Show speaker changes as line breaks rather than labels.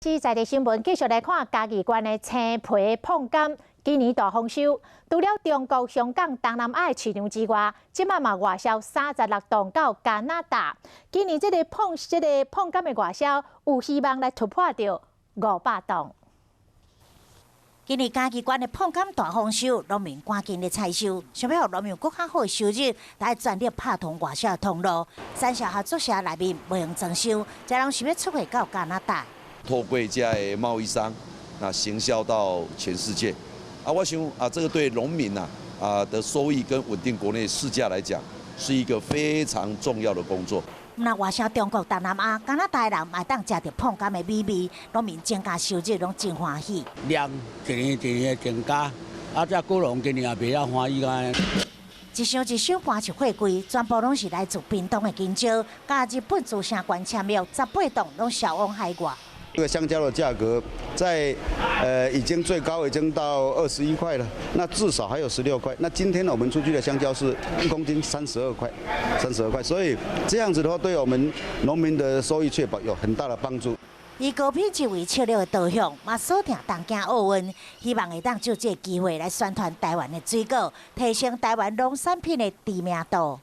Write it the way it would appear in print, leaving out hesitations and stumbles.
這在地新聞繼續來看嘉義縣的青皮椪柑，今年大豐收。除了中國、香港、東南亞的市場之外，這擺嘛外銷36棟到加拿大。今年這個椪柑的外銷有希望來突破著500棟。
今年嘉義縣的椪柑大豐收，農民趕緊咧採收，想欲予農民有閣較好的收入，來全力拍通外銷的通路。產銷合作社內面無閒裝箱，這攏是欲出貨到加拿大。
透過這个貿易商，那行銷到全世界。啊，我想啊，這個對農民呐的收益跟穩定國內市價來講，是一個非常重要的工作。
毋但外銷中國、東南亞、加拿大人嘛會當食著椪柑的美味，農民增加收入攏真歡喜。
量一年一年的增加，啊，這果農今年也袂曉歡喜啊。
一箱一箱搬入貨櫃，全部攏是來自屏東的香蕉，佮日本茨城縣簽約18棟攏銷往海外。
這個香蕉的價格在已經最高已經到21塊了，那至少還有16塊。那今天我們出去的香蕉是1公斤三十二塊，三十二塊，所以這樣子的話，對我們農民的收益確保有很大的幫助。
以高品質為策略的導向，嘛鎖定東京奧運，希望會當藉這個機會來宣傳台灣的水果，提升台灣農產品的知名度。